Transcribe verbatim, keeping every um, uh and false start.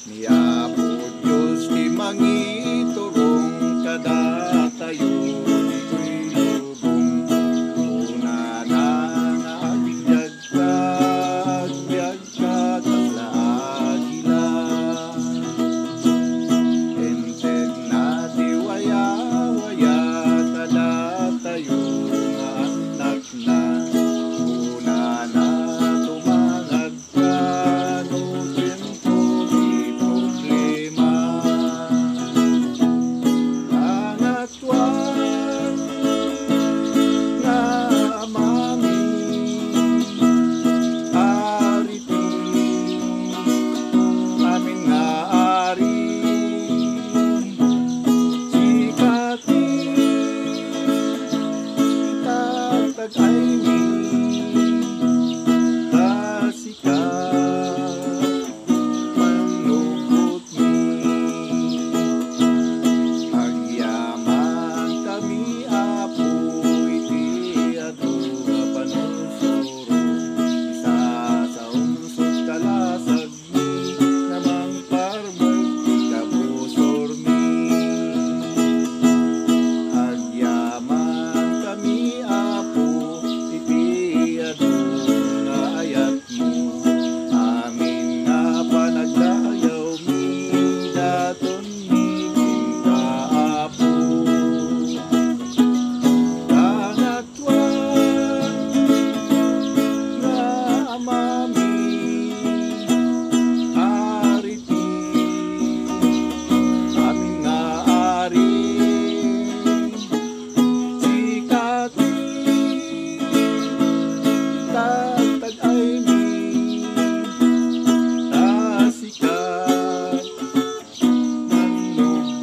Ni Apo Dios ti mangiturong kadatayo, ditoy lubong. Kunana nga agbiagka, agbiagka, kasla agila. Inted na ti wayawaya kadatayo nga annakna. Kunana, tumangad Kano tiempo ti problema. Nangatuan nga Amami, Ari ti amin nga Ari, sika ti tatag-aymi, ta sika pannubbotmi. Agyamankami, Apo, iti adu a panursuro, isasaonsotka lasagmi nga mangparmek ti kabusormi. Agyamankami, Apo, iti adu nga ayat Amin nga panagdayawmi, datonmi kenka, Apo. Kangatuan nga Amami, Ari ti amin nga Ari, sika ti tatag-aymi, ta sika mannubbot.